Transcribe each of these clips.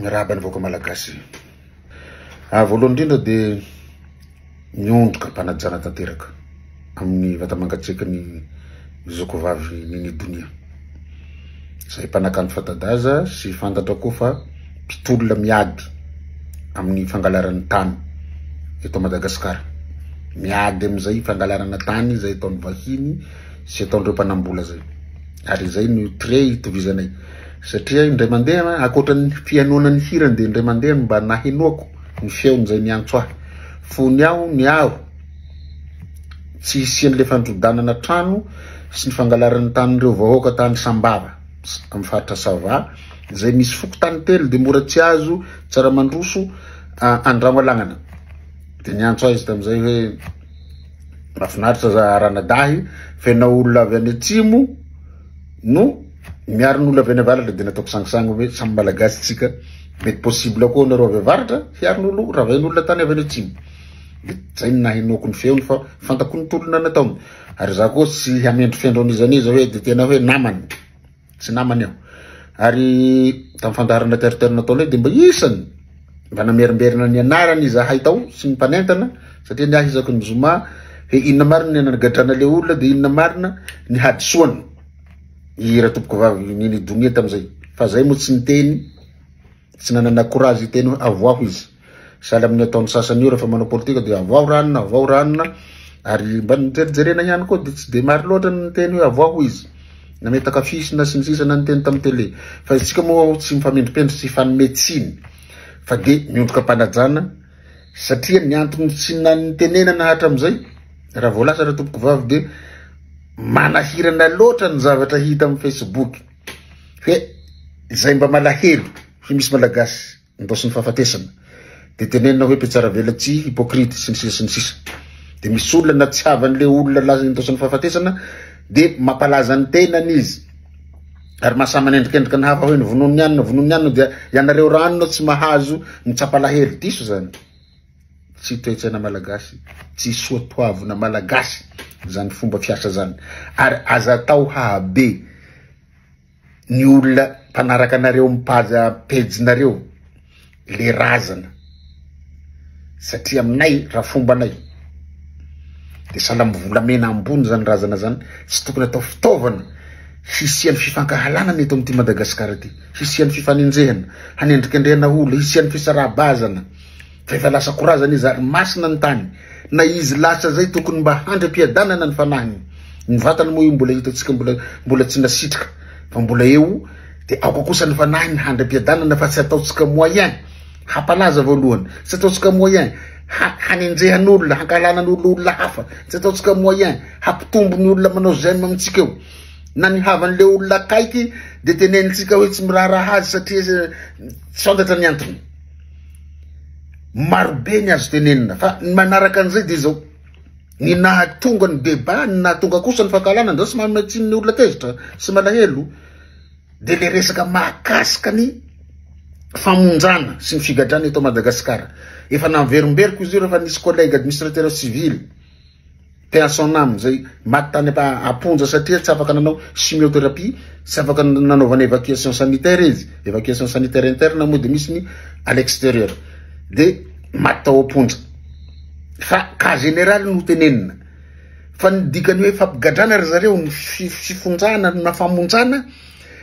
Miarahaba ny vahoaka malagasy. Ah, voalohany indrindra dia miondrika am-panajana tanteraka amin'ny vata-mangatsiaky ny zoko vavy Nini Donia. Izay mpanakanto fanta-daza sy fantatra koa fa mpitolona miady amin'ny fangalaran'ny tany eto Madagasikara. Miady amin'izay fangalarana tany izay ataon'ny vahiny sy ataon'ireo mpanambola izay. Ary izay no trait itovizanay. Satria indray mandeha, ankoatra ny fihainoana ny hirany dia indray mandeha no mba nahenoako ny feony izay niantso ahy. Fony aho niaro tsy hisian'ilay fandrodanana trano sy ny fangalaran'ny tanin'ireo vahoaka tany Sambava, amin'ny faritra Sava, izay misy fokontany telo dia mora tsy azo, Tsaramandroso, Andranoalagnana. Dia niantso ahy izy tamin'izay hoe mahafinaritra za ranadahy fa ianao olona avy any atsimo no miaro ny olona avy any avaratra dia nataoko sangisangy hoe samy malagasy tsika mety possible koa nareo avy avaratra hiaro ny olo ravain'olona tany avy any atsimo de zay no nahenoako ny feony fa fantako ny tolona nataony ary za koa tsy hamendrofendro an'iza n'iza hoe de tena hoe namany tsy namany aho ary tamin'ny fandaharana terre nataonay de mba isany mba namerimberina ny anarany izahay tao sy ny mpanentana satria ny ahy isaky ny zoma hoe inona marina ny nagadrana le olona de inona marina ny hadisoany i ratompokovavy Nini Donia tamin'izay fa zay moa tsy niteny tsy nanana courage hiteny hoe avoaho izy sahala amin'ny ataon'ny sasany io rehefa manao politika dia avoaho ranona avoaho ranona ary mba nijerijerena ihany koa dia tsy de maro loatra ny niteny hoe avoaho izy nametaka fisina sy ny sisa na niteny tamin'ny télé fa isika moa tsy mifamendripendry tsy hifanome tsiny fa dia miondrika am-panajana satria ny antony tsy nanitenenana hatramin'izay raha voalaza ratompokovavy dia manahirana loatra ny zavatra hita amin'ny Facebook hoe izay mba malahelo hoe misy malagasy indaosin'ny fahafatesana dia tenenina hoe mpitsaravelatsihy hypocrite sy ny sisa sy ny sisa dia misy olona na tsy havan'le olona laza indaosin'ny fahafatesana dia mampalaza ny tenany izy ary mahasahy manendrikendrika ny hafa hoe ny vonoin'ny anona vonoin'ny anona dia ianareo ranona tsy mahazo mitsapa alahelo diso zany Tsy toe-tsaina malagasy, tsy soatoavina malagasy zany fomba fiasa zany. Ary aza atao hahabe ny olona mpanaraka anareo amin'ny page pejinareo le razana satria aminay raha fombanay de sahala amin'ny volamena ambony zany razana zany, tsy tokony atao fitaovana hisian'ny fifankahalana ny eto amin'ity Madagasikara ity, hisian'ny fifanenjehana, hanendrikendrehana olona, hisian'ny fisaraha-bazana. Fa efa lasa korazana izy ary masina ny tany. Na izy lasa zay tokony mba handry am-piadanana ny fanahiny. Ny vatany moa io mbola hitantsika mbola mbola tsy nasitrika fa mbola eo de aoka kosa ny fanahiny handry am-piadanana fa tsy ataontsika moyen hampalaza voalohany, tsy ataontsika moyen ha hanenjehan'olona, hankahalana ny olona hafa, tsy ataontsika moyen hampitombo ny olona manao j'aime amintsika eo. Na ny havan'le olona akaiky de tenenintsika hoe tsy miraharaha azy satria tsy fantatra ny antony. Marobe ny azo tenenina fa ny manaraka an'izay dia izao, ny nahatonga ny débat, ny nahatonga kosa ny fankahalana, ndao tsy manome tsiny ny olona tezitra sy malahelo, dia le resaka mahakasika ny famonjana sy ny figadrana eto Madagasikara. Efa naverimberiko izy io rehefa nisy collègue administrateur civil Paix à son âme zay maty tany am-ponja satria tsy afaka nanao chimiothérapie, tsy afaka nanaovana évacuation sanitaire izy, évacuation sanitaire interne moa de misy ny à l'extérieur, de maty tao am-ponja. Fa cas général no tenenina. Fa ny dikany hoe fampigadrana ry zareo, ny fifonjana na famonjana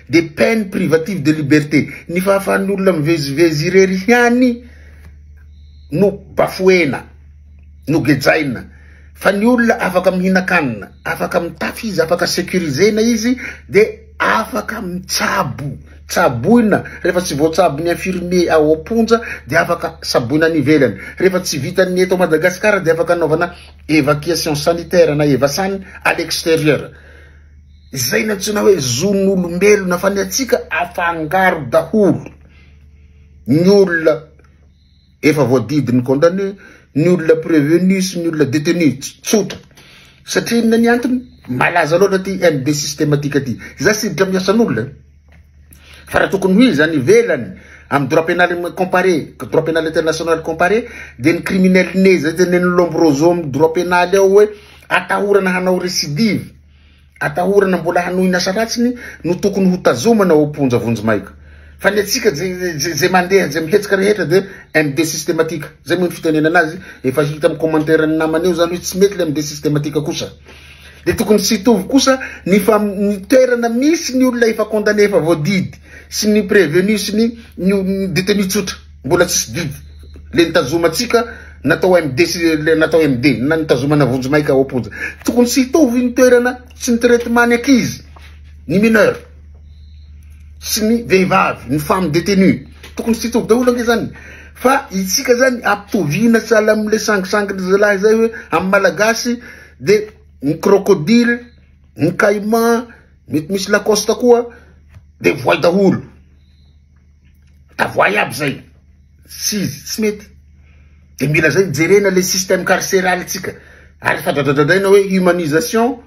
de peine privative de liberté, ny fahafahan'ny olona mivezivezy irery ihany no bafouena. nogejaina fa ny olona afaka mihinan-kanina, afaka mitafy izy, afaka sécurisena izy de afaka mitsabo, tsaboina rehefa tsy voatsabon'ny infirmier ao am-ponja de afaka saboina any ivelany, rehefa tsy vitan'ny eto Madagascar de afaka anaovana évacuation sanitaire na evasan à l'extérieur. Izay no antsoina hoe zon'olombelona fa ny antsika afangaro daholo ny olona. Efa voadidy ny condamné, ny olona prevenu sy ny olona detenu, tsotra. Satria inona ny antony? Malaza loatra ty MD systématique ty. Za tsy hiditra amin'ny asan'olona e. Fa raha tokony ho izy any ivelany, amin'ny droit pénal comparé, droit pénal international comparé, dia ny criminel né zay tenenin'i Lombroso amin'ny droit pénal ao hoe atahorana hanao récidive. Atahorana mbola hanohy ny asa ratsiny no tokony ho tazomana ao am-ponja vonjimaika. Fa ny antsika ze mandeha, ze mihetsika rehetra de MD systématique. Zay moa ny fitenenana azy, efa hita amin'ny commentaire ny namana eo zany hoe tsy mety le MD systématique kosa. De tokony tsy hitovy kosa ny fa ny toerana misy ny olona efa condamné, efa voadidy, sy ny prévenu sy ny détenu tsotra mbola tsisy didy. Le nitazomantsika natao MD sy le natao MD na nitazomana vonjimaika ao am-ponja. Tokony tsy hitovy ny toerana sy ny traitement ny ankizy, ny mineur sy ny vehivavy, ny femme détenue. Tokony tsy hitovy daholo ange zany. Fa itsika zany ampitoviana sahala amin'le sangisangy zalahy zay hoe amin'ny Malagasy de ny crocodile, ny caïman, mety misy Lacoste koa de voay daholo. Tavoay aby zay. Tsy izy, tsy mety. De mila zay jerena le système carcéral tsika. Ary efa dradradradraina hoe humanisation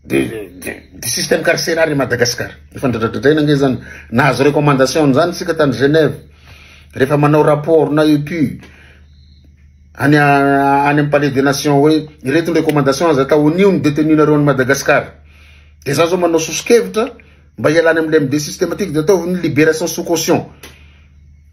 de système carcéral i Madagascar. Efa ndradradradraina nge zany. Nahazo recommandation zany tsika tany Genève. Rehefa manao rapport na EPU any amin'ny Palais des Nations hoe ireto ny recommandation aza atao anio ny détenu nareo any Madagascar. De za zao manao soso-kevitra mba hialany amin'ny MD systématique de ataovy ny libération sous caution.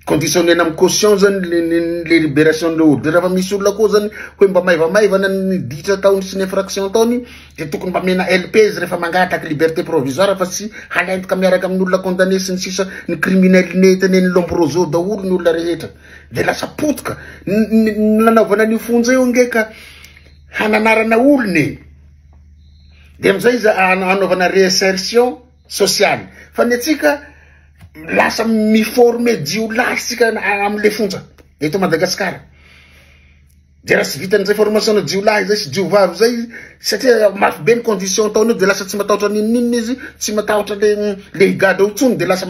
Conditionné amin'ny caution zany le libération le olo. De rehefa misy olona koa zany hoe mba maivamaivana ny ditra ataony sy ny infraction ataony de tokony mba mena LP izy rehefa mangataky liberté provisoire, fa tsy halentika miaraka amin'ny olona condamné sy ny sisa, ny criminel nentineny Lombroso daholo ny olona rehetra. De lasa potika. Ny nanaovana an'io fonja io nge ka hananarana olona e. De amizay izy hanaovana réinsertion sociale. Fa ny atsika lasa miformer jiolahy sika amle fonja eto Madagasikara. De raha tsy vitan'izay formation jiolahy zay sy jiovavy zay, satria mafy be ny condition ataony io, de lasa tsy matahotra n'inon'inona izy, tsy matahotra le higadra ao intsony, de lasa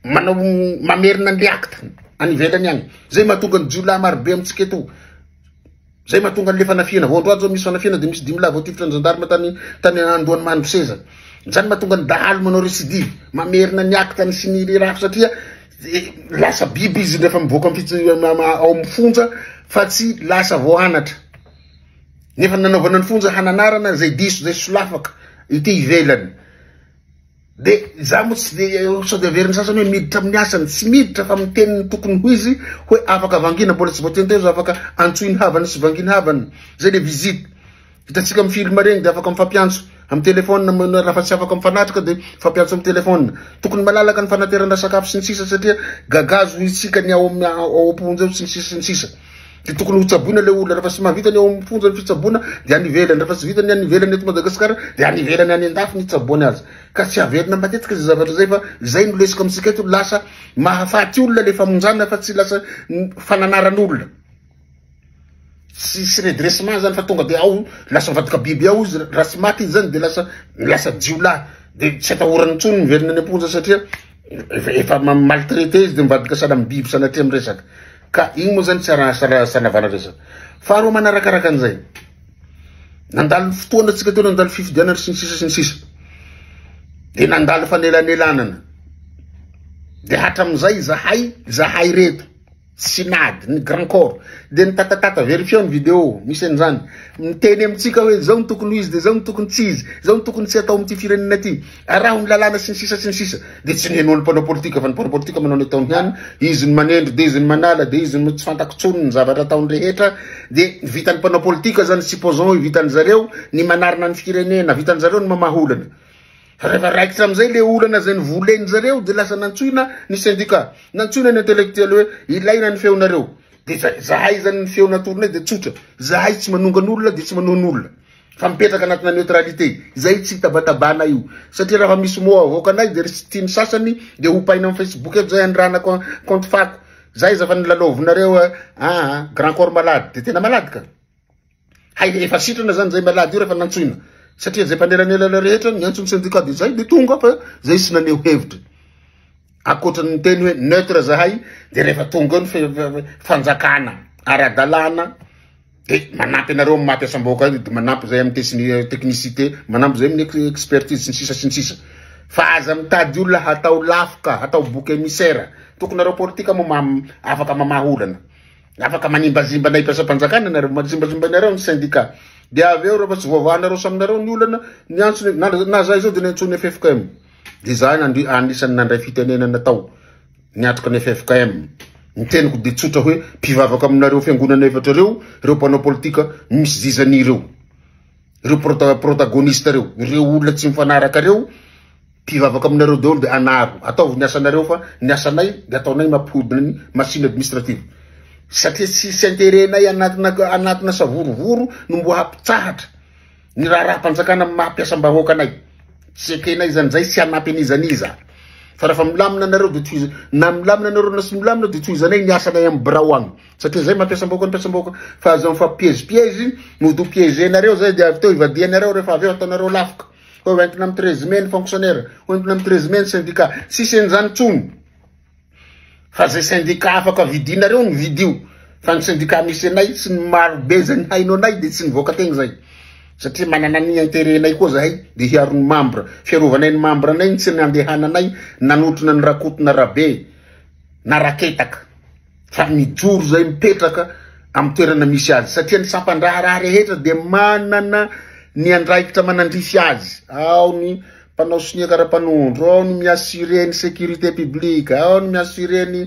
manao mamerina an'le acte any ivelany agny. Zay mahatonga ny jiolahy marobe amintsika eto. Zay mahatonga an'le fanafiana. Vao androany zao misy fanafiana de misy 5 lahy voatifitra ny gendarme tany Andohan'i Mandroseza. Zany mahatonga ny dahalo manao récidive, mamerina ny acte ny sy ny raha, satria lasa biby izy rehefa mivoaka ao amin'ny fonja fa tsy lasa voanatra. Nefa nanaovana ny fonja hananarana zay diso, zay solafaka ity ivelany. De za moa tsy de sao de averin'ny sasany hoe miditra amin'ny asany, tsy miditra fa miteny ny tokony ho izy hoe afaka vangina, mbola tsy voateny teo izy, afaka antsoiny havany sy vanginy havany. Zay le visite. Hitantsika amin'ny film regny de afaka mifampiantso amin'ny téléphone, raha fa tsy afaka mifanatrika de mifampiantso amin'ny téléphone. Tokony malalaka ny fanaterana sakafo sy ny sisa, satria gagazo isika ny ao amin'ny ao am-ponja ao sy ny sisa sy ny sisa. De tokony ho tsaboina le olona, rehefa tsy mahavita ny ao amin'ny fonja ny fitsaboana de any ivelany, rehefa tsy vita ny any ivelany eto Madagasikara de any ivelany any an-dafy ny hitsaboany azy. Ka tsy averina matetika zay zavatra zay, fa zay no lesiko amintsika eto, lasa mahafaty olona le famonjana fa tsy lasa fananaran'olona. Tsisy redressement zany fa tonga de ao lasa mivadika biby ao izy, raha tsy maty izy zany de lasa jiolahy, de tsy atahorany intsony miverina any am-ponja satria efa maltraité izy de mivadika sahala amin'ny biby sanatria miresaka. Ka igny moa zany tsy sanavana resaka. Faharoa manarakaraka an'izay, nandalo fotoana tsika teo, nandalo fifidianana sy ny sisa sy ny sisa, de nandalo fanelanelanana, de hatramin'izay zahay reto Synad, ny grand corps, de ny tatatata, vérifions ny vidéo misy an'izany, miteny amintsika hoe zao ny tokony ho izy, de zao ny tokony tsy izy, zao ny tokony tsy atao amin'ity firenena ty, araho ny lalàna sy ny sisa sy ny sisa. De tsy nihenoan'ny mpanao politika, fa ny mpanao politika manao ny ataony ihany, izy ny manendry, de izy ny manala, de izy ny tsy fantako intsony ny zavatra ataony rehetra. De vitan'ny mpanao politika zany, supposons hoe vitan'ny zareo ny manarina ny firenena, vitan'ny zareo ny mamaha olana. Rehefa raikitra amin'izay le olana zay nivoleny zareo, de lasa nantsoina ny syndicat, nantsoina ny intellectuel hoe ilaina ny feonareo. De zahay zany ny feo natoronay de tsotra, zahay tsy manongan'olona de tsy manohan'olona, fa mipetraka anatina neutralité, zay tsy tabatabana io, satria raha misy mot avoakanay de tsy tiany sasany de hopaina amin'ny Facebook eto zay andrana compte fako, zay za fa nilalaovinareo, grand corps malade, de tena malade ka. Hay efa sitrana zany zay malade io rehefa nantsoina, satria zay mpanelanelana rehetra niantso ny syndicat de zay de tonga, fa zay sy naneho hevitra ankoatra ny teny hoe neutre zahay. De rehefa tonga eo ny fanjakana ara-dalàna de manampy anareo amin'ny maha-mpiasam-bahoaka io, de manampy zay amin'ny technicité, manampy zay amin'ny expertise sy ny sisa sy ny sisa. Fa aza mitady olona hatao lafoka, hatao bouc émissaire. Tokony nareo politika moa afaka mamaha olana, afaka manimbazimba na mpiasam-panjakana nareo, mazimbazimba nareo ny syndicat, de avy eo rehefa tsy voavahanareo saminareo ny olana, niantso na zay zao de niantso ny FFKM, de za anisan'ny nandray fitenenana tao. niatrika ny ffkm. Ny teniko dia tsotra hoe mpivavaka aminareo fiangonana efatra ireo, ireo mpanao politika misy zizania ireo, ireo protagoniste ireo, ireo olona tsy mifanaraka ireo, mpivavaka aminareo daholo dia anaro, ataovy ny asanareo fa ny asanay dia ataonay mampihodina ny machine administrative. Satria tsisy intérêt-nay anatina anatina savorovoro no mbo hampitsahatra ny raharaham-panjakana amin'ny maha mpiasam-bahoaka anay. Tsy ekenay izany zay, tsy hanampy an'iza n'iza. Fa raha fa milamina nareo dia tohiza, na milamina nareo na tsy milamina dia tohizanay ny asanay amin'ny birao agny. Satria zay mampiasam-bahoaka ny mpiasam-bahoaka. Fa aza mifampiezipiezy, mody ho piéger-nareo zay dia avy teo ivadihanareo rehefa avy eo ataonareo lafika. Hoe hoentina amin'ny 13 mai ny fonctionnaire, hoentina amin'ny 13 mai ny syndicat. Tsisy an'izany intsony. Fa zay syndicat afaka vidinareo no vidio. Fa ny syndicat misy anay sy ny maro be zay nihaino anay dia tsy nivoaka tegna zay. Satria manana ny intérêt-nay koa zahay dia hiaro ny membre. Fiarovanay ny membre anay ny tsy nandehananay nanotrona ny Rakoto na Rabe na Raketaka. Fa mijoro zay mipetraka amin'ny toerana misy azy. Satria ny sampan-draharaha rehetra dia manana ny andraikitra manandrify azy. Ao ny mpanao sonia karapanondro, ao ny mi-assurer ny sécurité publique, ao ny mi-assurer ny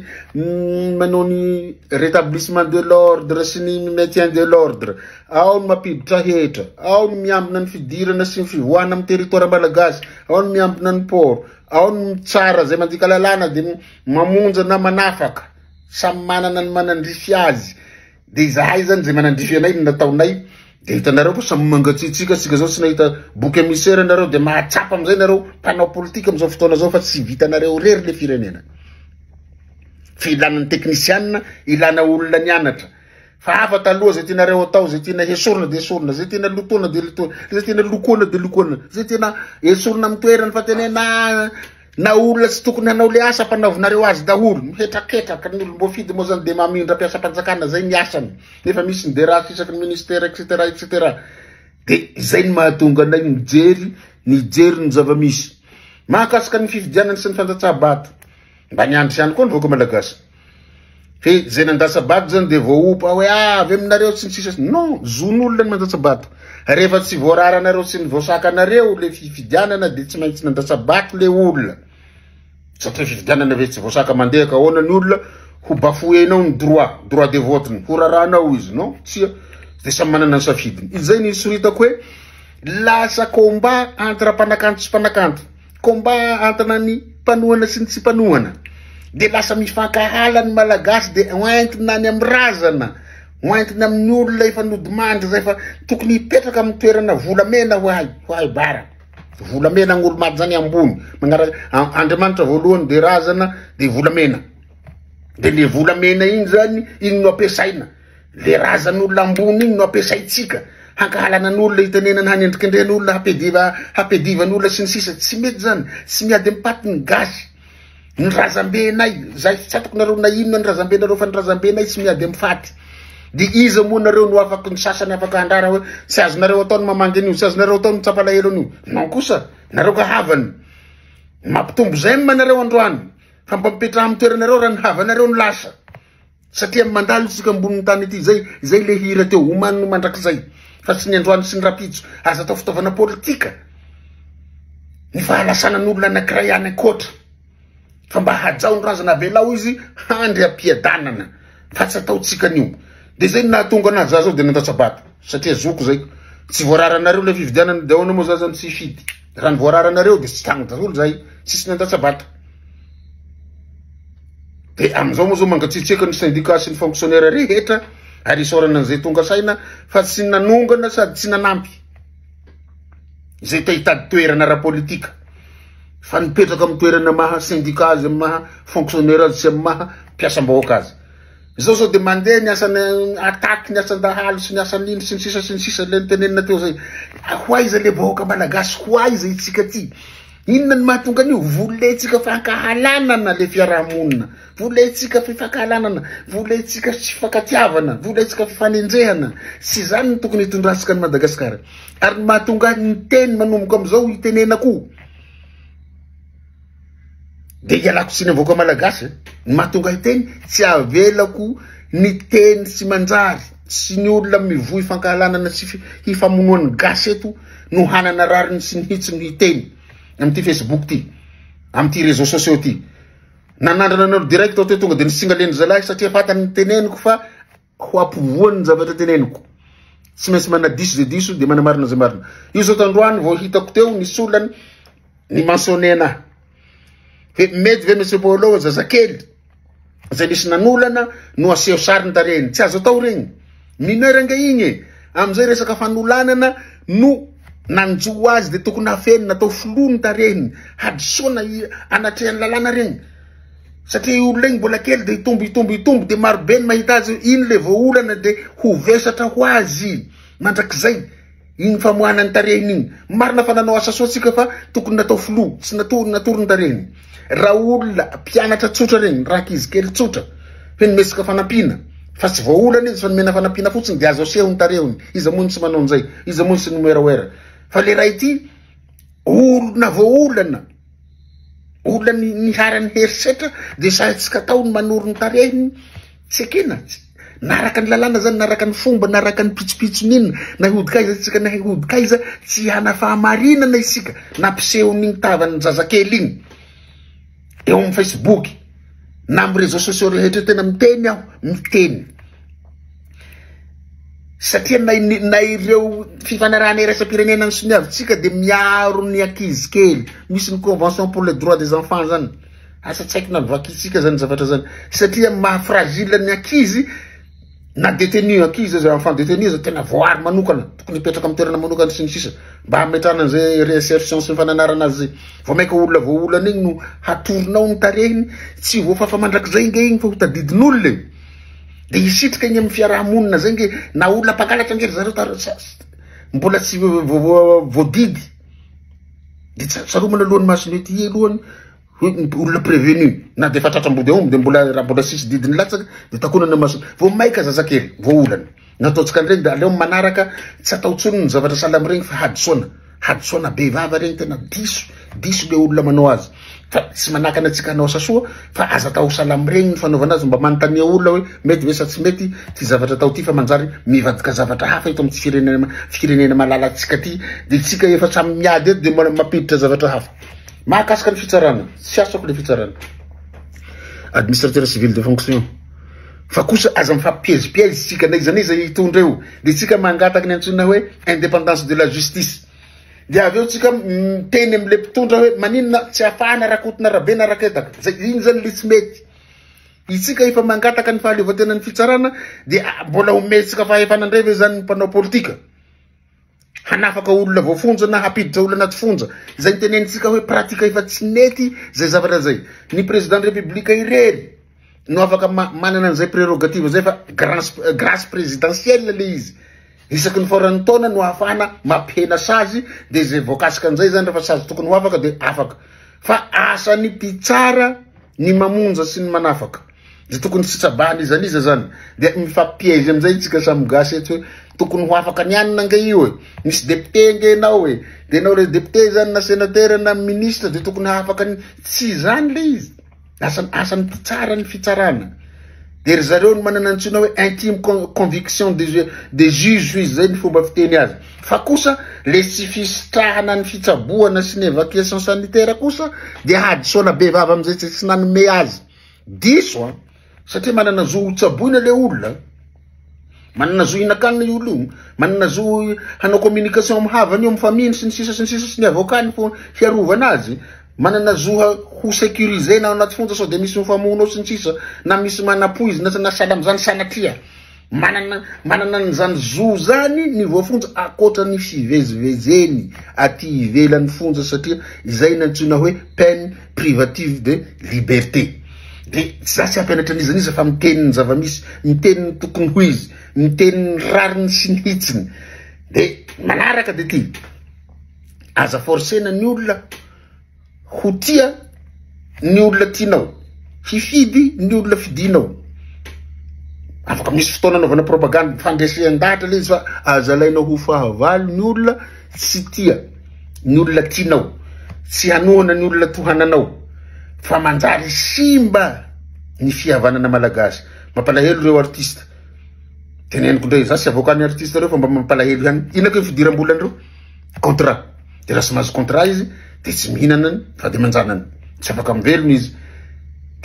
manao ny rétablissement de l'ordre sy ny maintien de l'ordre, ao ny mampiditra hetra, ao ny miambina ny fidirana sy ny fivoahana amin'ny territoire malagasy, ao ny miambina ny port, ao ny mitsara izay mandika lalàna dia mamonja na manafaka, samy manana ny manandrify azy. Dia izahay zany izay manandrify anay no nataonay, dia hitanareo fa samy mangatsiatsiaka tsika zao, tsy nahita bouc émissaire nareo, dia mahatsapa amizay nareo mpanao politika amizao fotoana zao fa tsy vitanareo irery le firenena. Fa ilana ny teknisianina, ilana olona nianatra. Fa hafa taloha zay tianareo atao, zay tiana hesorina dia esorina, zay tiana lotoina dia lotoina, zay tiana lokoana dia lokoana, zay tiana esorina amin'ny toerany fa tenena Na olona tsy tokony hanao le asa ampanaovinareo azy daholo, mihetraketraka, ny olom-boafidy moa zany de mamindra mpiasam-panjakana zay ny asany, nefa misy ny DRH isaky ny ministera etc etc. De izay no mahatonga anay mijery nijery ny zava-misy. Mahakasika ny fifidianana sy ny fandatsaha-bato, mba niandry ihany koa ny vahoaka malagasy. He, zay nandatsa-bato zany de voaompa hoe ah, avy aminareo sy ny sisa. Non, zon'olona ny mandatsa-bato. Rehefa tsy voararanareo sy ny voasakanareo le fifidianana de tsy maintsy nandatsa-bato le olona. Satria fifidianana ve tsy voasaka mandeha ka ahoana ny olona ho bafouenao ny droit, droit de vote-ny, ho raranao izy, non, tsia. De samy manana ny safidiny. Izay ny soritako hoe lasa combat entre mpanakanto sy mpanakanto. Combat entre ny mpanohana sy ny tsy mpanohana. Dia lasa mifankahala ny Malagasy dia hoentina any amin'ny razana, hoentina amin'ny olona efa nodimandry izay fa tokony hipetraka amin'ny toerana volamena ho ahy, ho ahy bara. Volamena ny olo-maty zany ambony. Magnaraka Andriamanitra voalohany dia razana dia volamena. Dia le volamena iny zany iny no ampiasaina. Le razan'olona ambony iny no ampiasaintsika hankahalana ny olona, hitenenana, hanendrikendrehana olona, hampiadiva, hampiadivana olona sy ny sisa. Tsy mety zany. Tsy miady am-paty ny gasy. Ny razambenay, zay tsy ataoko nareo na inona ny razambenareo fa ny razambenay tsy miady amin'ny faty. De iza moa nareo no afaka, ny sasany afaka handrara hoe tsy azonareo atao ny mamangy an'io, tsy azonareo atao ny mitsapalahelo an'io. Non kosa, nareo ka havany. Mampitombo j'aime nareo androany. Fa mba mipetraha amin'ny toeranareo raha ny havanareo no lasa. Satria mandalo isika ambonin'ny tany ity, izay, izay le hira teo, omaly no mandrakizay, fa tsy ny androany sy ny rapitso. Aza atao fitaovana politika ny fahalasanan'olona anankiray any ankoatra, fa mba hajao ny razana, avelao izy handry am-piadanana, fa tsy ataontsika an'io. Dia izay no nahatonga anazy, za zao dia nandatsa-bato, satria zoko izay. Tsy voararanareo ilay fifidianana, dia ahoana moa za zany tsy hifidy? Raha ny voararanareo dia tsy tagny daholo zahay, tsisy nandatsa-bato. Dia amin'izao moa zao mangatsiatsiaka ny syndicat sy ny fonctionnaire rehetra ary isaorana an'izay tonga saina fa tsy nanongana sady tsy nanampy izay te hitady toerana ara-politika fa nipetraka amin'ny toerana maha syndicat azy, amin'ny maha fonctionnaire azy sy amin'ny maha mpiasam-bahoaka azy. Izao zao dia mandeha ny asan'ny attaque, ny asan-dahalo sy ny asan'ino sy ny sisa sy ny sisa ilay notenenina teo zay. Ho aiza le vahoaka malagasy, ho aiza isika ty? Inona no mahatonga an'io? Volentsika fankahalanana le fiarahamonina, volentsika fifankahalanana, volentsika tsy fifankatiavana, volentsika fifanenjehana. Tsy izany no tokony hitondrantsika an'i Madagasikara. Ary ny mahatonga ahy miteny manomboka amin'izao hitenenako dia ialako tsiny avoaka malagasy. Ny mahatonga ahy hiteny, tsy avelako ny teny tsy manjary sy ny olona mivoy fankahalanana sy hifamonoan'ny gasy eto no hanana rariny sy ny hitsiny hiteny amin'ity Facebook ty, amin'ity réseaux sociaux ty. Nanandrana anareo direct aho teo tonga dia nisingaleny zalahy satria fantany ny teneniko fa ho ampovoany ny zavatra teneniko. Tsy maintsy manadiso izay diso dia manamarina izay marina. Io zao tandroany vao hitako teo nisy olona ni mentionner anahy. Hoe mety ve Monsieur Paolo zazakely izay nisy nanolana no aseho sary ny tarehiny. Tsy azo atao regny. Mineur ange igny e. Amizay resaka fanolanana no nanjo azy dia tokony hafenina atao flou ny tarehiny. Hadisoana anatrehan'ny lalàna regny. Satria io olona igny mbola kely dia hitombo hitombo hitombo dia maro be ny mahita azy iny le voaolana dia ho vesatra ho azy mandrakizay iny famoahana ny tarehiny iny. Marina fa nanao asa soa tsika fa tokony natao flou tsy natoro natoro ny tarehiny. Raha olona mpianatra tsotra regny, raha ankizy kely tsotra fe nomesika fanampiana fa tsy voaolana izy fa nomena fanampiana fotsiny dia azo aseho ny tarehiny. Iza moa no tsy manao an'izay? Iza moa no tsy nomerawera? Fa le ray ity olona voaolana. Olona niharan'ny herisetra dia sahintsika atao ny manoro ny tarehiny, tsy ekena, na araka ny lalàna zany, na araka ny fomba, na araka ny pitsopitsony inona, na hihodikaiza isika na hihodikaiza, tsy hana fahamarinana isika, nampisehon'iny tavan'ny zazakely iny eo amin'ny Facebook na amin'ny réseaux sociaux rehetra eo, tena miteny aho, miteny. Satria na na ireo fifanarahana iraisam-pirenena nosoniavintsika dia miaro ny ankizy kely. Misy ny convention pour les droits des enfants zany. Asa tsy haiko na novakintsika zany zavatra zany. Satria maha fragile ny ankizy na détenu ankizy aza enfant détenu aza tena voaaro manokana. Tokony hipetraka amin'ny toerana manokana sy ny sisa. Mba hametrahana an'izay réinsertion sy ny fananarana azy zay. Vao maika olona voaolana iny no hatoronao ny tarehiny, tsy voafafa mandrakizay nge iny fa ho tadidin'olona e. Dia hisitrika eny amin'ny fiaraha-monina zay nge na olona mpangalatra nge ry zareo tar mbola tsy voadidy dia tsaromana alohan'ny masony ety alohany hoe olona prévenu na dia efa tratra ambody aomby dia mbola raha mbola sisy didiny latsaka dia takonana masony vao maika zazakely voaolana nataontsika an'ireny dia aleo manaraka tsy atao intsony ny zavatra sahala amin'ireny fa hadisoana Hadisoana be vava regny tena diso, diso le olona manao azy. Fa tsy manakana antsika hanao asa soa fa aza atao sahala amin'ireny ny fanaovana azy, mba manontania olona hoe mety ve sa tsy mety ty zavatra atao ty fa manjary mivadika zavatra hafa eto amin'ity firenena firenena malalantsika ty, de tsika efa samy miady eto de mbola mampiditra zavatra hafa. Mahakasika ny fitsarana, tsy asako le fitsarana. Administrateur civil de fonction. Fa kosa aza mifampipiezipiezy tsika na iza na iza hitondra eo. Dia tsika mangataka ny antsoina hoe indépendance de la justice. Dia avy eo tsika miteny amin'ilay mpitondra hoe maninona tsy afahana Rakoto na Rabe na Raketaka. Zay iny zany le tsy mety. Isika efa mangataka ny fahaleovantenan'ny fitsarana dia mbola omentsika fahefana indray ve zany ny mpanao politika? Hanafaka olona voafonja na hampiditra olona anaty fonja. Izay nitenenintsika hoe pratique efa tsy nety izay zavatra izay. Ny président de république irery no afaka manana an'izay prérogative izay fa grâce présidentielle le izy. Isaky ny faran'ny taona no ahafahana mampihena sazy dia izay voakasika an'izay zany rehefa sazy tokony ho afaka dia afaka. Fa asan'ny mpitsara ny mamonja sy ny manafaka. Dia tokony tsy tsabahana iza n'iza zany. Dia mifampipiège amizay tsika samy gasy eto hoe tokony ho afaka ny anona ange io e. Misy député ange enao e. Dia enao le député zany na sénateur na ministre dia tokony hahafaka ny tsy zany le izy. Asa asan'ny mpitsara ny fitsarana. Dia ry zareo no manana antsoina hoe intime conviction des des juges izy zay ny fomba fiteny azy. Fa kosa le tsy fisitrahana ny fitsaboana sy ny évacuation sanitaire kosa dia hadisoana bevava amizay tsy nanome azy. Diso an! Satria manana zo ho tsaboina le olona, manana zo hihinan-kanina io olona io, manana zo hanao communication amin'ny havany io, amin'ny famille-ny sy ny sisa sy ny sisa sy ny avocat-ny fo hiarovana azy, manana zo ho sécuriser-na ao anaty fonja sao dia misy mifamono ao sy ny sisa na misy manapoizina na sahala amin'izany sanatria. Manana manana an'izany zo zany ny voafonja ankoatra ny fivezivezeny aty ivelan'ny fonja satria izay ny antsoina hoe peine privative de liberté. De za tsy hampianatra an'iza n'iza fa miteny ny zava-misy, miteny ny tokony ho izy, miteny ny rariny sy ny hitsiny. De manaraka de ty, aza forcena ny olona Ho tia ny olona tianao. Hifidy ny olona fidinao. Afaka misy fotoana anaovana propagande fandresehan-dahatra le izy fa aza alainao ho fahavalo ny olona tsy tia ny olona tianao, tsy hanohana ny olona tohananao fa manjary simba ny fihavanana malagasy. Mampalahelo ireo artiste. Teneniko ndray, za tsy avocat ny artiste reo fa mba mampalahelo ihany. Inona kay fidiram-bolan'ireo? Contrat. Dia raha tsy mahazo contrat izy dia tsy mihinana ny vady aman-janany, tsy afaka mivelona izy.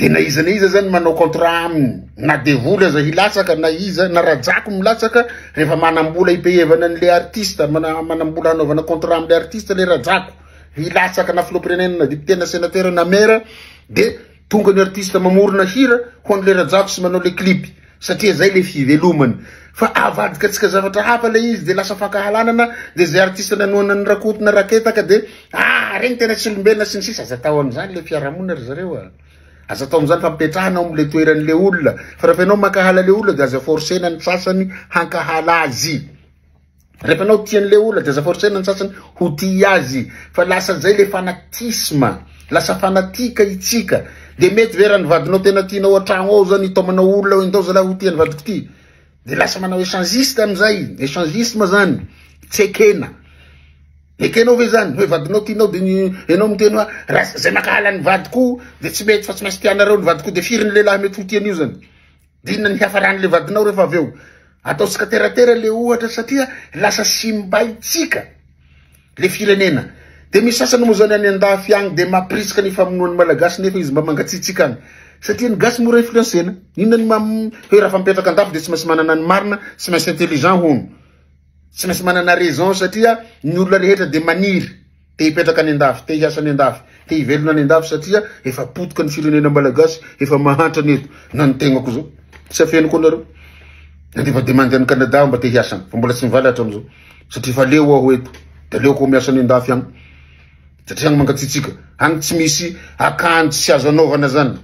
De na iza na iza zany manao contrat aminy, na devoly aza hilatsaka, na iza, na rajako milatsaka, rehefa manam-bola hipehevana an'le artiste, manam-bola hanaovana contrat am'le artiste le rajako, hilatsaka na filoham-pirenena, na député, na sénateur, na maire, de tonga ny artiste mamorona hira ho an'le rajako sy manao le clip, satria zay le fivelomany. Fa avadika antsika zavatra hafa le izy, de lasa fankahalanana, de zay artiste nanohana ny Rakoto na Raketaka de ah regny tena tsy olombelona sy ny sisa. Aza atao am'zany le fiarahamonina ry zareo a. Aza atao am'zany fa mipetrahana ao am'le toeran'le olona. Fa rehefa ianao mankahala le olona de aza forcena ny sasany hankahala azy. Rehefa ianao tian'le olona de aza forcena ny sasany ho tia azy. Fa lasa zay le fanatisme, lasa fanatika itsika. De mety ve raha ny vadinao tena tianao an-tragno ao zany hitaomanao olona hoe ndao zalahy ho tia ny vadiko ty. De lasa manao échangiste am'zay, échangisme zany, tsy ekena. Ekenao ve zany hoe vadinao tianao de ianao miteny hoe raha zay mankahala ny vadiko de tsy mety fa tsy maintsy tianareo ny vadiko, de firy ny lehilahy mety ho tian'io zany? De inona ny hiafaran'le vadinao rehefa avy eo? Ataontsika teratera le ohatra satria lasa simbaitsika le firenena. De misy sasany moa zany any andafy agny de mampirisika ny famonoan'ny Malagasy nefa izy mba mangatsiatsiaka agny. Satria ny gasy mora influencena. Inona ny hoe raha fa mipetraka andafy de tsy maintsy manana ny marina, tsy maintsy intelligent hono. Tsy maintsy manana raison satria ny olona rehetra de maniry te hipetraka any andafy, te hiasa any andafy, te hivelona any andafy satria efa potika ny firenena malagasy, efa mahantra ny eto. Na ny tegnako zao, tsy afeniko anareo. Nandefa demande any Canada mba te hiasa agny, fa mbola tsy mivaly hatramizao. Satria efa leo aho eto, de aleoko miasa any andafy agny. Satria agny mangatsiatsiaka, agny tsy misy akanjo tsy azo anaovana zany.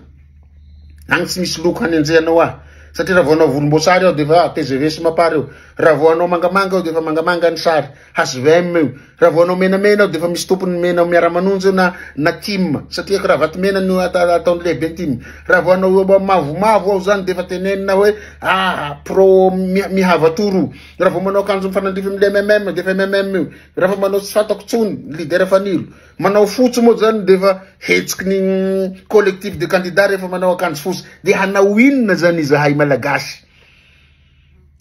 Agny tsy misy loko hanenjehanao ahy. Satria raha vao hanao volomboasary aho de efa TGV sy Mapar io. Raha vao hanao mangamanga aho de efa mangamanga ny sary, HVM io. Raha vao hanao menamena aho de efa misy tompony mena miara-manonja io na tim. Satria kravaty mena no ataon'ny lehibe tim. Raha vao hanao mavomavo aho zany de efa tenenina hoe ah pro mihavatoro. Raha vao manao akanjo mifanandrify amin'ilay MMM de efa MMM io. Raha vao manao tsy fantako tsony leader fanilo. Manao fotsy moa zany de efa hetsiky ny collectif de candidats rehefa manao akanjo fotsy. De hanao inona zany izahay Malagasy?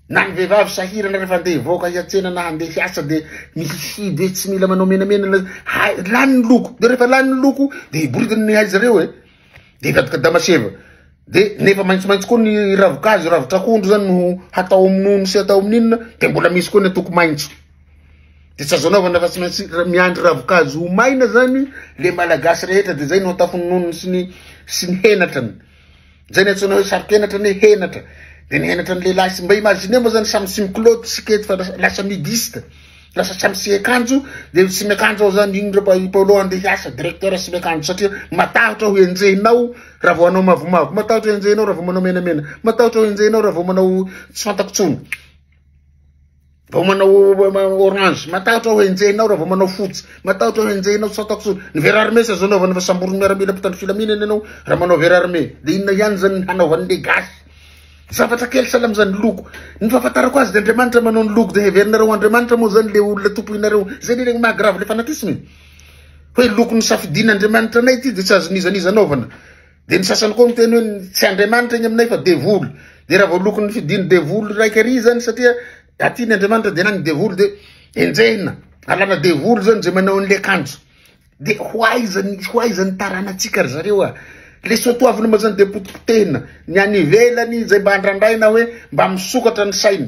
Na ny vehivavy sahirana rehefa handeha hivoaka hiantsena na handeha hiasa de mihihidy hoe tsy mila manao menamena na hay, lany ny loko. De rehefa lany ny loko de hiboridana ny aiza reo e. De hivadika damaseva. De nefa maitsomaitso koa ny ravin-kazo, ravitr'akondro zany no hatao amin'ny nono sy hatao amin'ny inona, de mbola misy koa ny atoko maitso. De tsy azo anaovana fa tsy maintsy miandry ravin-kazo ho maina zany le Malagasy rehetra, de zay no atafon'ny nonony sy ny henatrany. Zay ny antsoina hoe saro-kenatra ny henatra. De ny henatra ny lehilahy sy mba imaginer moa zany samy tsy mikilaoty sy kety fa lasa nudiste. Lasa samy tsy miakanjo, de tsy miakanjo ao zany iny ry Paolo andeha hiasa directeur tsy miakanjo satria matahotra ho enjehinao raha vao hanao mavomavo, matahotra ho enjehinao raha vao manao menamena, matahotra ho enjehinao raha vao manao tsy fantako tsony. Vao manao orange, matahotra ho enjehinao raha vao manao fotsy, matahotra ho enjehinao tsy fantako tsony. Ny verre armé sy azo anaovana fa samborin'ny miaramila mpitandro filaminana ianao raha manao verre armé. De inona ihany zany ny hanaovan'ny gasy? Zavatra kely sahala amin'izany loko. Ny fahafantarako azy de Andriamanitra manao ny loko, de heverinareo ho Andriamanitra moa zany le olona tompoinareo. Zay le maha grave le fanatisme. Hoe loko nisafidian'Andriamanitra anay ity de tsy azon'iza n'iza anaovana. De ny sasany koa miteny hoe tsy Andriamanitra iny aminay fa devoly. De raha vao lokon'ny fidin'ny devoly raika ary zany satria aty ny Andriamanitra de na ny devoly de enjehina. Alana devoly zany zay manao an'le akanjo. De ho aiza ny, ho aiza ny taranantsika ry zareo a? Le soatoavina moa zany de potipotehina. Ny any ivelany zay mba andrandraina hoe mba misokatra ny sainy.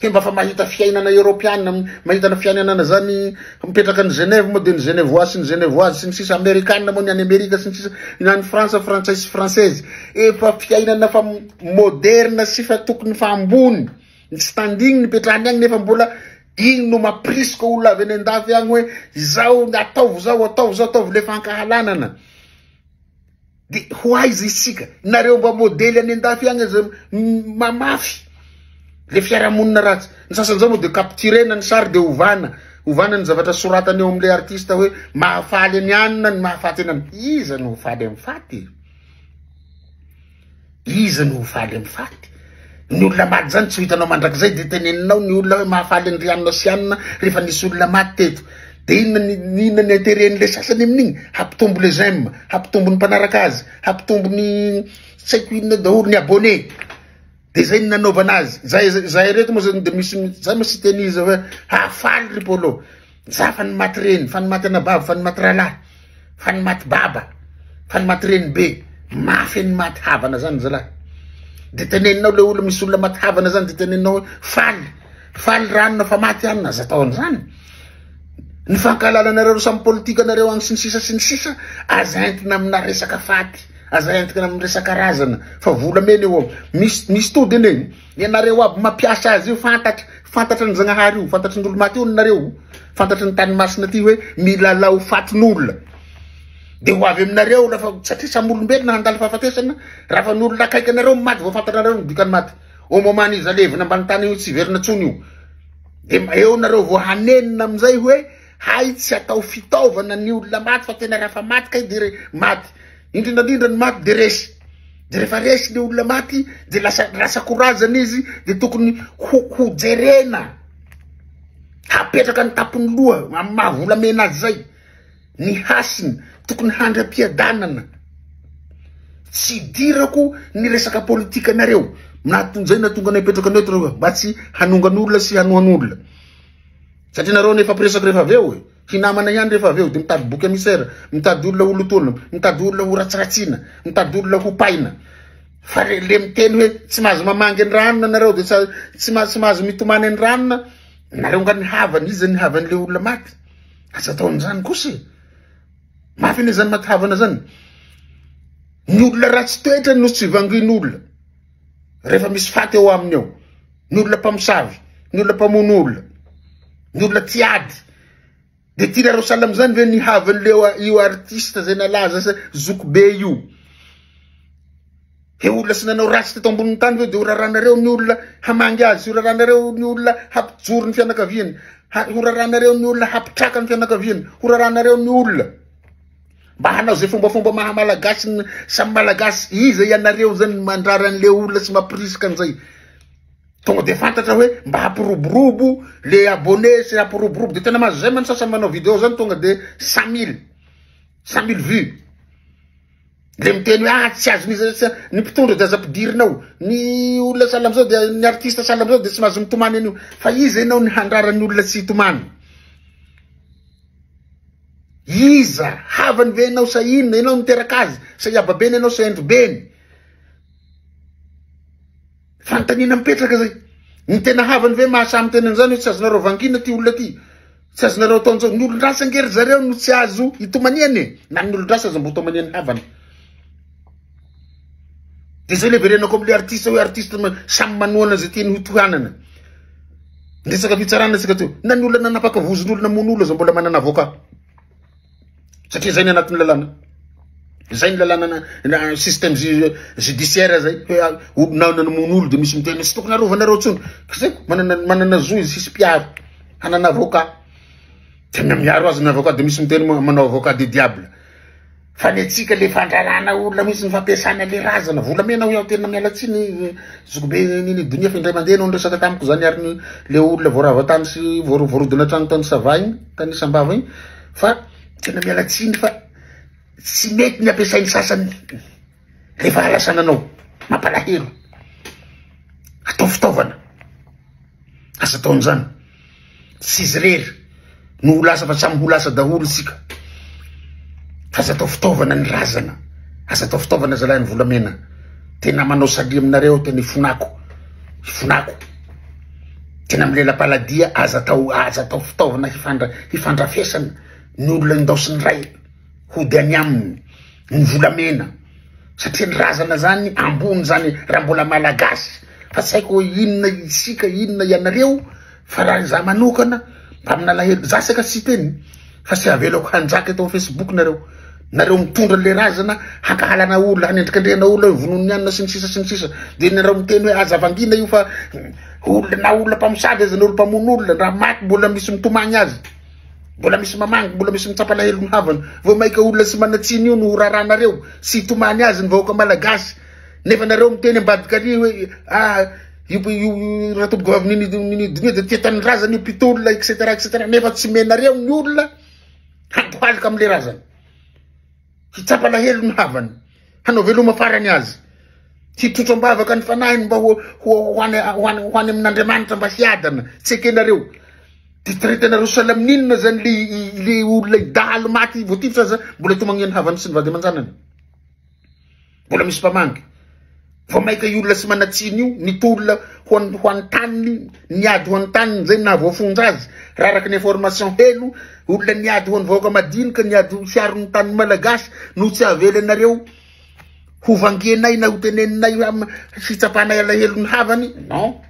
Hoe mba fa mahita fiainana eoropeana, mahita ny fiainana zany mipetraka any Genève moa de ny Genevois sy ny Genevoise sy ny sisa, Amerikana moa ny any Amerika sy ny sisa, ny any Frantsa frantsay sy française. Efa fiainana fa moderne sy fa tokony fa ambony. Ny standing nipetrahany agny nefa mbola igny no mampirisika olona avy any andafy agny hoe izao ataovy zao, ataovy zao, ataovy le fankahalanana. De ho aiza isika? Nareo mba modely any andafy agny aza mamafy le fiarahamonina ratsy. Ny sasany zao moa de capturena ny sary de ovana, ovana ny zavatra soratana eo amle artiste hoe mahafaly any anona ny mahafaty anana. Iza no ho faly amin'ny faty? Iza no ho faly amin'ny faty? Ny olona maty zany tsy ho hitanao mandrakizay de teneninao ny olona hoe mahafaly an-dry anona sy anona rehefa nisy olona maty teto. De inona ny inona ny intérêt-n'le sasany amin'igny? Hampitombo le j'aime, hampitombo ny mpanaraka azy, hampitombo ny tsy haiko inona daholo, ny abonné. De zay ny nanaovana azy. Zay zay reto moa zany de misy zay moa tsy teny iza hoe hafaly ry Polo. Za fa ny maty reny, fa ny maty anabavy, fa ny maty rahalahy, fa ny maty baba, fa ny maty renibe. Mafy ny maty havana zany zalahy. De teneninao le olona misy olona maty havana zany de teneninao hoe faly, faly ranona fa maty anona, aza atao an'izany. Ny fankahalalana samy politika nareo agny sy ny sisa sy ny sisa aza entina amina resaka faty, aza entina amin'ny resaka razana fa volamena io ao. Misy misy tody anie, ianareo aby mampiasa azy io fantatra, fantatry ny Zagnahary io, fantatry ny olo maty io nareo, fantatry ny tany masina ty hoe milalao fatin'olona. De ho avy aminareo lafa satria samy olombelona handalo fahafatesana, raha fa ny olona akaiky anareo maty vao fantatrareo ny dikan'ny maty. Au moment n'iza levona ambany tany io tsy hiverina tsony io. De eo nareo vao hanenina amin'izay hoe hay tsy atao fitaovana ny olona maty fa tena raha fa maty kay de maty. Indrindra indrindra ny maty de resy. De rehefa resy le olona maty de lasa lasa korazana izy de tokony ho ho jerena. Hapetraka ny tampon'ny loha amin'ny maha volamena azy zay. Ny hasiny tokony handry am-piadanana. Tsy idirako ny resaka politika nareo. Nahatonga nahatonga anay hipetraka anay eto mba tsy hanongan'olona sy hanohan'olona. Satria nareo anie hifampiresaka rehefa avy eo e. Hinamana ihany rehefa avy eo de mitady bouc émissaire, mitady olona ho lotoina, mitady olona ho ratsiratsina, mitady olona ho paina. Fa le, le miteny hoe tsy mahazo mamangy ny ranona nareo de tsy tsy mahazo mitomany ny ranona, nareo nga ny havany, iza ny havan'le olona maty? Aza atao an'izany kosa e. Mafy anie zany maty havana zany. Ny olona ratsy toetra no tsy vangin'olona. Rehefa misy faty eo aminy eo. Ny olona mpamosavy, ny olona mpamono olona, ny olona tia ady. De tianareo sahala am'zany ve ny havan'le io artiste zay nalaza sa zokibe io? He olona tsy nanao ratsy teto ambonin'ny tany ve de ho raranareo ny olona hamangy azy, ho raranareo ny olona hampijoro ny fianakaviany, ho raranareo ny olona hampitraka ny fianakaviany, ho raranareo ny olona mba hanao zay fombafomba maha malagasy ny samy malagasy. Iza ianareo zany mandrara an'le olona sy mampirisika an'izay? Tonga de fantatra hoe mba hampiroborobo le abonné sy hampiroborobo de tena mahazo zay man sasany manao vidéo zany tonga de 100 000, 100 000 vues. Le miteny hoe ah tsy azon'iza tsy ny mpitondra de aza ampidirina ao, ny olona sahala am'izao de ny artiste sahala am'izao de tsy mahazo mitomany an'io. Fa iza ianao ny handrara ny olona tsy hitomany? Iza? Havany ve ianao sa inona? Ianao niteraka azy sa iababeny ianao sa endribeny? Fanontaniana mipetraka zay. Ny tena havany ve mahasahy miteny an'izany hoe tsy azonareo vangina ty olona ty? Tsy azonareo atao an'izao. Ny olon-dratsy ange ry zareo no tsy azo itomaniana e. Na ny olon-dratsy aza mba hotomanian'ny havana. De zay le verenako am'le artiste hoe artiste samy manohana zay tiany hotohanana. Resaka fitsarana tsika teo. Na ny olona nanapaka vozon'olona namono olona aza mbola manana avocat. Satria zay ny anatin'ny lalàna. Zay ny lalàna na système judiciaire zay. Hoe olona namono olo de misy miteny tsy tokony arovanareo intsony. Zay manana manana zo izy hisy mpiaro. Hanana avocat. Tena miaro azy ny avocat de misy miteny manao avocat de diable. Fa ny antsika le fandrarana olona mihitsy ny fampiasana le razana volamena hoy aho tena miala tsiny zokibe nini donia fa indray mandeha anao niresaka tamiko zany ary ny le olona voarava tany sy voarodona trano tany Sava igny tany Sambava igny fa tena miala tsiny fa tsy mety ny ampiasain'ny sasany rehefa halasana anao mampalahelo atao fitaovana. Asa ataon'izany. Tsy izy irery no ho lasa fa samy ho lasa daholo isika. Fa aza atao fitaovana ny razana. Aza atao fitaovana zalahy ny volamena. Tena manao salut aminareo tena ifonako. Ifonako. Tena milela-paladia aza atao aza atao fitaovana hifandra hifandrafesana ny olona indaosin'ny ray hody any aminy ny volamena. Satria ny razana zany ambony zany raha mbola malagasy fa tsy haiko hoe inona isika inona ianareo fa raha za manokana mba amin'alahelo za saika tsy hiteny fa tsy avelako hanjaka eto amin'ny facebook nareo nareo mitondra le razana hankahalana olona hanendrikendrehana olona hoe vonoin'ny anona sy ny sisa sy ny sisa de nareo miteny hoe aza vangiana io fa olona na olona mpamosavy aza na olona mpamono olona raha maty mbola misy mitomagny azy. Mbola misy mamangy, mbola misy mitsapa alahelo ny havana. Vao maika olona tsy manan-tsiny io no ho raranareo sy hitomany azy ny vahoaka malagasy. Nefa nareo miteny ambadika ary hoe ah io io Ratobokovavy nini nini donia dia tia tanindrazana io mpitolona etc etc nefa tsy menareo ny olona handohalika amle razana. Hitsapa alahelo ny havany, hanao veloma farany azy. Hitrotro am-bavaka ny fanahiny mba ho ho any ho any ho any amin'Andriamanitra mba hiadana. Tsy ekenareo. Ditretenareo sahala amin'inona zany le le olona dahalo maty voatifitra aza mbola tomagnen'ny havany sy ny vady aman-janany. Mbola misy mpamangy. Vao maika io olona tsy manan-tsiny io nitolona ho an'ny ho an'ny taniny, niady ho an'ny taniny zay nahavoafonja azy. Raha araka ny information heno, olona niady ho an'ny vahoaka madinika, niady ho hiaro ny tanin'ny Malagasy no tsy avelanareo ho vangianay na ho teneninay hitsapanay alahelo ny havany. Non.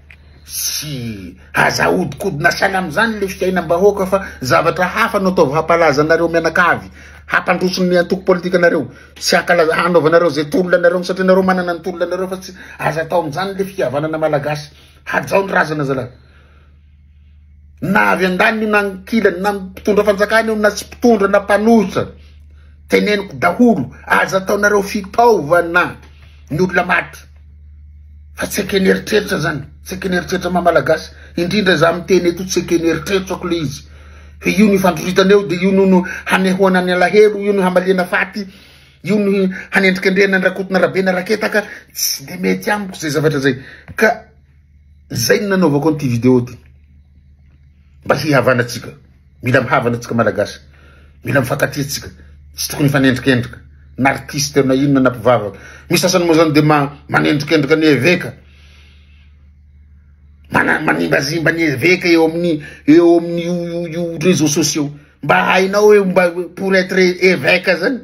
Tsy aza ahodikodina saina amin'izany le fiainam-bahoaka fa zavatra hafa no ataovy hampalaza anareo mianakavy, hampandroso ny antoko politikanareo. Tsy hankalaza hanaovanareo zay tolona anareo satria nareo manana ny tolona anareo fa tsy aza atao amin'izany le fihavanana malagasy. Hajao ny razana zalahy. Na avy andaniny io na ankilany na mpitondra fanjakana io na tsy mpitondra na mpanohitra. Teneniko daholo aza ataonareo fitaovana ny olona maty. Fa tsy ekeny eritreritra zany, tsy ekeny eritreritra maha malagasy. Indrindra za miteny eto tsy ekeny eritreritrako le izy. Fa io no ifandroritana eo de io no no hanehoana ny alahelo, io no hamaliana faty, io no hanendrikendrehana ny Rakotona Rabe na Raketaka, tsy de mety amiko zay zavatra zay. Ka zay no nanaovako an'ity vidéo ty. Mba hihavana tsika. Mila mihavana tsika malagasy. Mila mifankatia tsika. Tsy tokony hifanendrikendrika. Na artiste na inona na mpivavaka. Misy sasany moa zany de manendrikendrika ny eveka. Mana, manimbazimba ny eveka eo amin'ny eo amin'ny io io io réseaux sociaux. Mba hainao hoe mba pour être évêque zany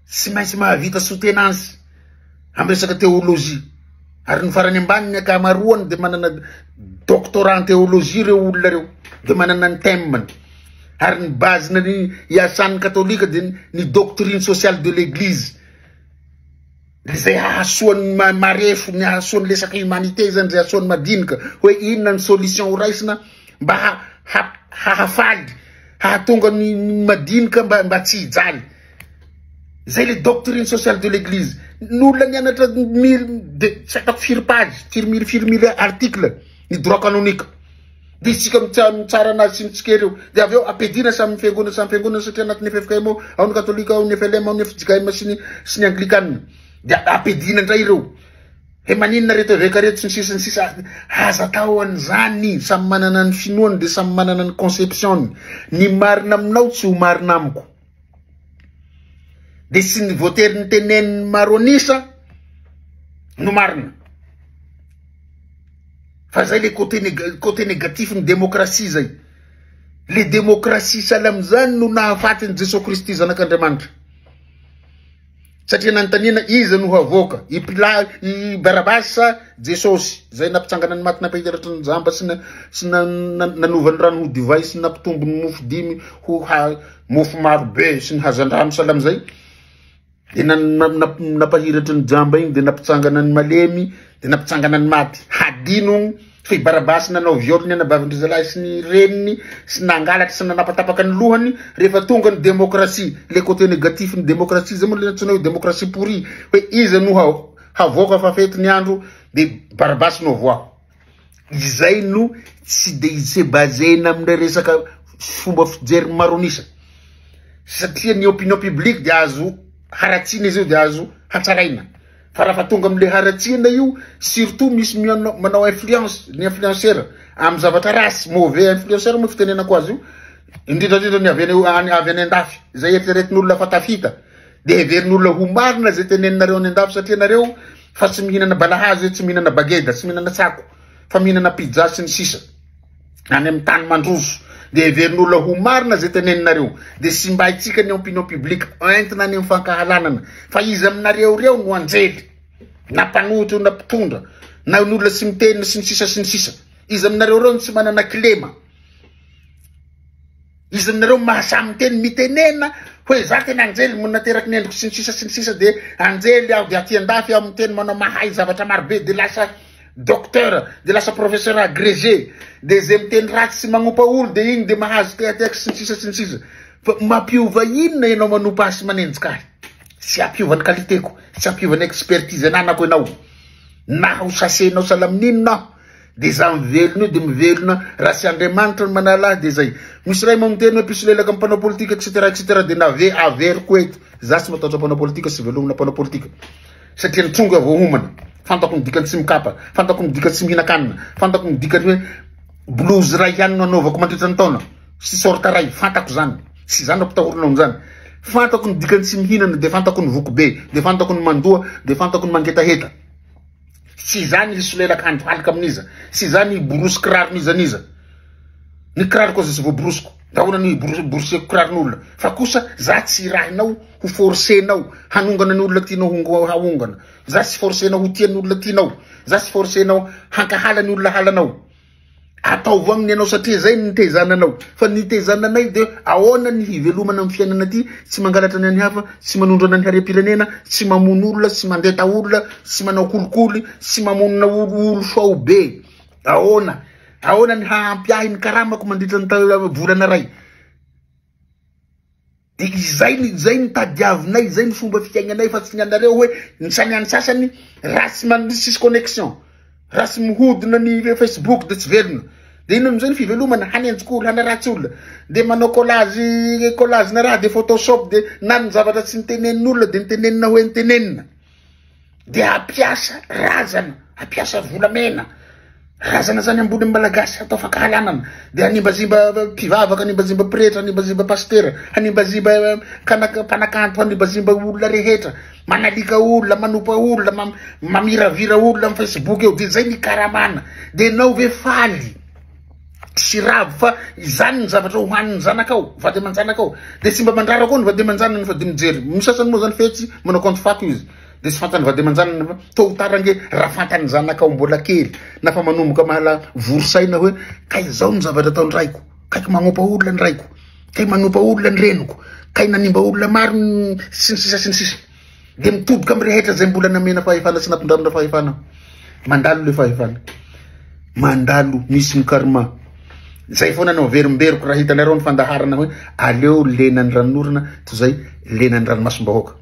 tsy maintsy mahavita soutenance amin'ny resaka théologie. Ary ny farany ambany ny ankamaroany dia manana doctorat en théologie ireo olona ireo, dia manana ny thème-ny. Ary ny base-ny iasan'ny katolika dia ny doctrine sociale de l'église. Izay hahasoa ny marefo, ny hahasoa ny resaka humanité zany, izay hahasoa ny madinika, hoe inona ny solution ho raisina mba hahafaly, hahatonga ny madinika mba tsy hijaly. Zay le doctrine sociale de l'église. Ny olona nianatra mille de tsy ataoko firy page, firy mille firy mille article ny droit canonique. Dia isika mitsara anazy sy mitsikera eo. Dia avy eo ampidina samy fiangonana samy fiangonana satria anatin'ny FFKM ao, ao ny katolika, ao ny FLM, ao ny FJKM sy ny sy ny anglikana. Dia ampidina indray ireo. He maninona reto eveka reto sy ny sisa sy ny sisa. Aza atao an'izany. Samy manana ny finoany dia samy manana ny conception-ny. Ny marina aminao tsy ho marina amiko. Dia tsy ny voatery ny tenenin'ny maro an'isa no marina. Fa zay le côté côté négatif ny démocratie zay. Le démocratie sahala amin'izany no nahafaty an'i Jesoa Kristy zanak'Andriamanitra. Satria nanontaniana iza no havoaka, i Pila, i Barabasy sa Jesosy, izay nampitsangana ny maty nampahiratra ny jamba sy na, sy na, na, nanova ny rano ho divay sy nampitombo ny mofo dimy ho ha, mofo maro be sy ny hazandrano sahala amin'izay. Dia na, na, na, nampahiratra ny jamba iny, dia nampitsangana ny malemy, dia nampitsangana ny maty. Hadino Fa i Barabasy nanao viol ny anabavin-dry zalahy sy ny reniny sy nangalatra sy nanapatapaka ny lohany rehefa tonga ny démocratie, le côté négatif ny démocratie zay moa le antsoina hoe démocratie pourrie hoe iza no havoaka fa fety ny andro de Barabasy no avoaho. Izay no tsy de se baser-na amle resaka fomba fijery maro an'isa satria ny opinion publique de azo haratsiana izy io de azo hatsaraina. Fa raha fa tonga amle haratsiana io, surtout misy manao influence, ny influenceur amin'ny zavatra ratsy, mauvais influenceur moa fitenenako azy io, indrindra indrindra ny avy any avy any andafy, izay eritreretin'olona fa tafita, de heverin'olona ho marina izay teneninareo any andafy satria nareo fa tsy mihinana balahazo, tsy mihinana bageda, tsy mihinana tsako, fa mihinana pizza sy ny sisa. any amin'ny tany mandroso dia heverin'olona ho marina izay teneninareo dia simbaintsika ny opinion publique entina any amin'ny fankahalanana fa iza aminareo ireo no anjely na mpanohitra io na mpitondra na ny olona tsy miteny sy ny sisa sy ny sisa iza aminareo ireo no tsy manana kilema Iza aminareo mahasahy miteny mitenena hoe za tena anjely mo nateraky ny endriko sy ny sisa sy ny sisa de anjely aho de aty andafy aho miteny manao mahay zavatra maro be de lasa docteur de lasa professeur agrégé de ze miteny ratsy sy magnompa olo de igny de mahazo tehatehaky sy ny sisa sy ny sisa fa mampiova inona ianao manompa ahy sy manenjika ahy tsy hampiova ny qualité-ko tsy hampiova ny expertise ananako ianao na ho chassé-nao sahala amin'inona aho De za mivelona io de mivelona raha tsy Andriamanitra no manala ahy de zay. Misy ray moa miteny hoe mpisolelaka amin'ny mpanao politika etc etc de nave averiko eto. Za tsy matahotra mpanao politika sy velomina mpanao politika. Satria ny tsongo aho voahomana. Fantako ny dikany tsy mikapa, fantako ny dikany tsy mihinan-kanina, fantako ny dikany hoe blouse iray ihany no anaovako mandritra ny taona sy short iray, fantako zany. Tsy za no ampitahorinao an'izany. Fantako ny dikany tsy mihinana, de fantako ny voky be, de fantako ny mandoa, de fantako ny mangetaheta. Tsy izany hisolelaka handohalika amin'iza, tsy izany hiborosy kiraron'iza n'iza. Ny kiraroko aza tsy voaborosiko, da ahoana no hiboroseko kiraron'olona? Fa kosa za tsy irahinao ho forcer-nao hanongana ny olona tianao haongana. Za tsy forcer-nao ho tia ny olona tianao. Za tsy forcer-nao hankahala ny olona halanao. Ataovo aminy ianao satria zay ny nitezana anao. Fa ny nitezana anay dia ahoana ny hivelomana amin'ny fiainana aty, tsy mangalatra ny an'ny hafa, tsy manondrana ny harem-pirenena, tsy mamono olona, tsy mandeta olona, tsy manao kolikoly, tsy mamonona olo faobe. Ahoana? Ahoana ny hahampy ahy ny karamako mandritra ny volana iray? Dia izay ny izay ny tadiavinay, izay ny fomba fiainanay fa tsy ny anareo hoe ny samy an'ny sasany raha tsy man- tsisy connexion, raha tsy mihodina ny Facebook dia tsy velona. Dia inona amin'izay ny fivelomana? Hanenjika olona, hanaratsy olona. Dia manao collage, collage na raha dia photoshop dia na ny zavatra tsy nitenenin'olona dia nitenenina hoe nitenenina. Dia hampiasa razana, hampiasa volamena, razana zany ambony amin'ny Malagasy atao fankahalanana, dia hanimbazimba mpivavaka, hanimbazimba pretra, hanimbazimba pasitera, hanimbazimba kanaka, mpanakanto, hanimbazimba olona rehetra, manalika olona, manopa olona, mamiravira olona amin'ny Facebook eo, dia zay ny karamana, dia enao ve faly? sy ravo fa izany ny zavatra hohanin'ny zanakao, vady aman-janakao. Dia tsy mba mandrara koa ny vady aman-janany fa dia mijery. Ny sasany moa zany fetsy manao compte fako izy. Dia tsy fantan'ny vady aman-janany fa tôt ou tard ange raha fantan'ny zanakao mbola kely na fa manomboka mahala vory saina hoe kay izao ny zavatra ataon-draiko, kaiky magnompa olona ny raiko, kay manompa olona ny reniko, kay nanimba olona maro sy ny sisa sy ny sisa. Dia mitodika amin'ny rehetra izay mbola namena fahefana sy nampindramina fahefana. Mandalo le fahefana. Mandalo, misy ny karma. Zay foana no averimberiko raha hitanareo ny fandaharana hoe aleo lenan'ny ranonorana toy izay lenan'ny ranomasom-bahoaka.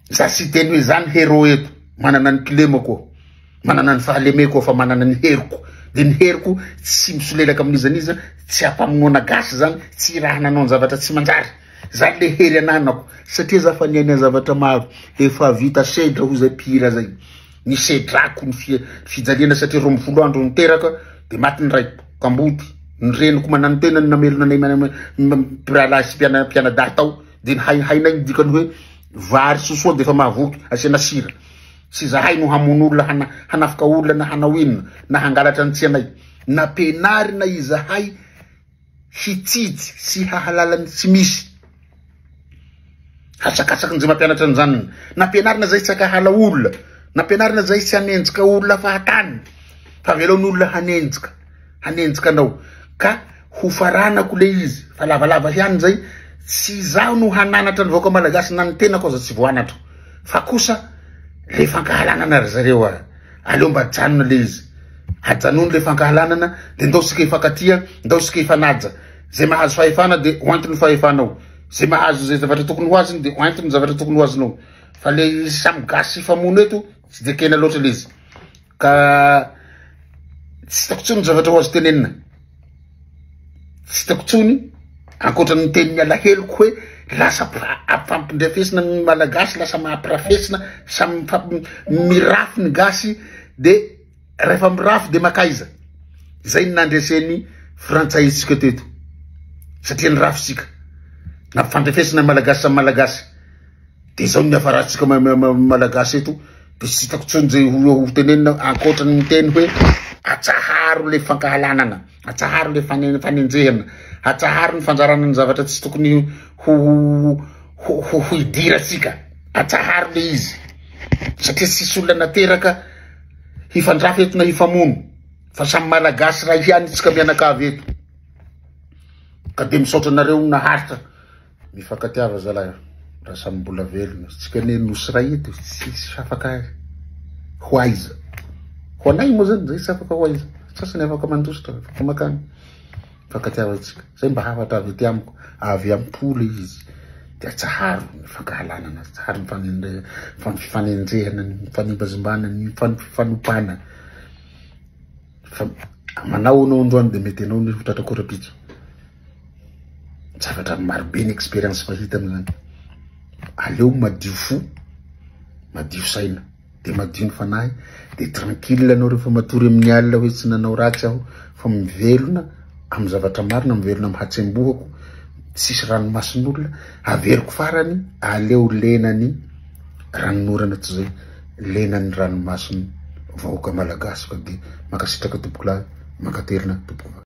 Za tsy hiteny hoe za ny héros eto, manana ny kilemako aho, manana ny fahalemeko aho fa manana ny heriko. Dia ny heriko tsy misolelaka amin'iza n'iza, tsy ampamonoana gasy zany, tsy irahana hanao ny zavatra tsy manjary. Zany le hery ananako satria za fa niaina zavatra maro efa vita sedra hoy zay mpihira zay ny sedrako ny fijaliana satria 12 andro niteraka de maty ny raiko kamboty ny reniko mananotena ny namelona anay mpirahalahy sy mpianadahy tao de ny hainay ny dikany hoe vary sosoa de efa mahavoky asiana sira tsy zahay no hamono olona hanafika olona na hanao inona na hangalatra ny tsy anay nampianarina izahay hitsitsy sy hahalala ny tsy misy. Asakasaka ny mampianatra ny zanany. Nampianarina zay tsy hankahala olona. Nampianarina zay tsy hanenjika olona fahatany. Fa avelao ny olona hanenjika, hanenjika anao. Ka ho faranako le izy, fa lavalava ihany zay. Tsy izaho no hananatra ny vahoaka malagasy na ny tenako aza tsy voanatro. Fa kosa le fankahalanana ry zareo a. Aleo mba ajanona le izy. Ajanony le fankahalanana de ndao sika hifankatia, ndao sika hifanaja. Zay mahazo fahefana de hoentiny fahefana ao. Zay mahazo zay zavatra tokony ho azony de hoentiny zavatra tokony ho azonao. Fa le samy gasy hifamono eto tsy de ekena loatra le izy. Ka tsy hitako tsony zavatra ho azo tenenina. Tsy hitako tsony ankoatra ny tenin'ny alaheloko hoe lasa ampampindrefesina ny malagasy, lasa mampirafesina, samy mirafy ny gasy de rehefa mirafy de makaiza? Zay ny nandresen'ny frantsay antsika teto satria nirafy sika, nampifandrefesina ny malagasy samy malagasy. De zao ny niafarantsika malagasy eto de tsy hitako tsony zay ho tenenina ankoatra ny miteny hoe atsaharo le fankahalanana, atsaharo le fanenjehana, atsaharo ny fanjarana ny zavatra tsy tokony ho ho hidirantsika, atsaharo le izy satria tsisy olona nateraka hifandrafy eto na hifamono fa samy malagasy ray ihany tsika mianakavy eto ka de misaotra anareo naharitra. Mifankatiava zalahy raha samy mbola velona. Tsika anie nosy ray eto tsisy afaka ho aiza. Ho anay moa zany zay tsy afaka ho aiza. Sasany afaka mandositra, afaka makany. Mifankatiava tsika. Zay mba hafatra avy aty amiko, avy am-po le izy. Dia atsaharo ny fankahalanana, atsaharo ny fifanenjehana, ny fanimbazimbana, ny fanompana. Fa manao anao androany dia mety anao ny ho tratra koa rahampitso. Zavatra maro be ny expérience fahita amin'izany. Aleo madio fo, madio saina, de madio ny fanahy, de tranquille anao rehefa matory amin'ny alina hoe tsy nanao ratsy aho fa mivelona amin'ny zavatra marina, mivelona amin'ny hatsembohako. Tsisy ranomasin'olona, averiko farany, aleo lenany ranonorana tsy zay lenany ranomasin vahoaka malagasy fa dia mankasitraka tompokolahy, mankatelina tompokovavy.